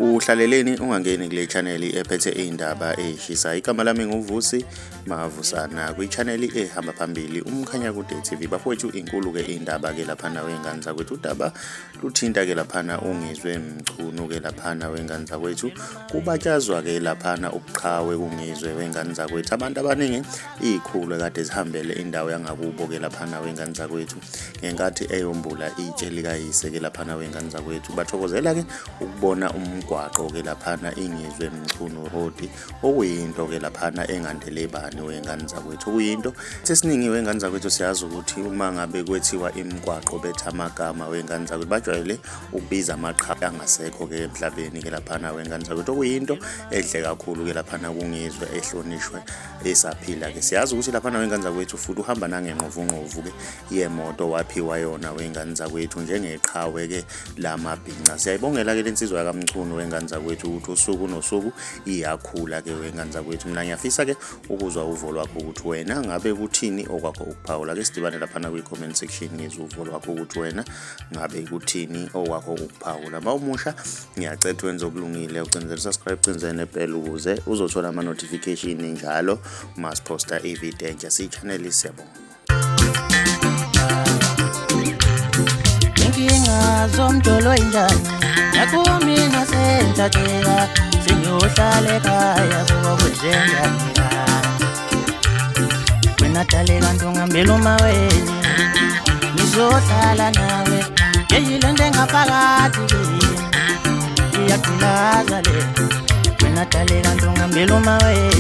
Uhlaleleni ungangeni kule channel ephethe izindaba ezishisa. Igama lami nguVusi Mavusana kwi-channel ehamba phambili uMkhanyakude TV. Bafowethu inkulu ke indaba ke laphana wengane zakwethu. Udaba luthinta ke laphana uNgizwe Mchunu ke laphana wengane zakwethu. Kubatshazwa ke laphana ubuqhawe kuNgizwe wengane zakwethu. Abantu abaningi ikhulu kade zihambele indawo yangakubo ke laphana wengane zakwethu ngenkathi eyombula itshe likayise ke laphana wengane zakwethu. Bathokozela ke ukubona umgwaqo ke laphana iNgizwe Mchunu Road okuyinto ke laphana engandele bani wengane zakwethu. Okuyinto sesiningi wengane zakwethu, siyazi ukuthi uma ngabe kwethiwa imigwaqo betha amagama wengane zakwethu, bajwayele ukubiza amaqhawe angasekho ke emhlabeni ke laphana wengane zakwethu, okuyinto edle kakhulu ke laphana kuNgizwe ehlonishwe esaphila ke. Siyazi ukuthi laphana wengane zakwethu futhi uhamba nangenqovunqovu ke yemoto waphiwa yona wengane zakwethu njengeqhawe ke lamabhinca. Siyayibongela ke lensizwa yakaMchunu wengane zakwethu ukuthi usuku nosuku iyakhula ke wengane zakwethu. Mina ngiyafisa ke ukuzwa uvo lwakho ukuthi wena ngabe kuthini okwakho ukuphawula ke. Sidibane laphana kwi-comment section, ngizwe uvo lwakho ukuthi wena ngabe kuthini okwakho ukuphawula. Uma umusha, ngiyacela wenze okulungile, ucindezele subscribe, ucindezele ne-bell ukuze uzothola ama-notification njalo uma siphosta ividiyo entsha. Siyi-channel, siyabonga. Inkinga zomjolo injani nakumina sengithatheka sengiyohlala ekhaya kuba kwenzenjani wena dale kanti ungihambela umaweni ngizohlala nawe yeyile nto engaphakathi kimi iyagqilaza le wena dale kanti ungihambela umaweni.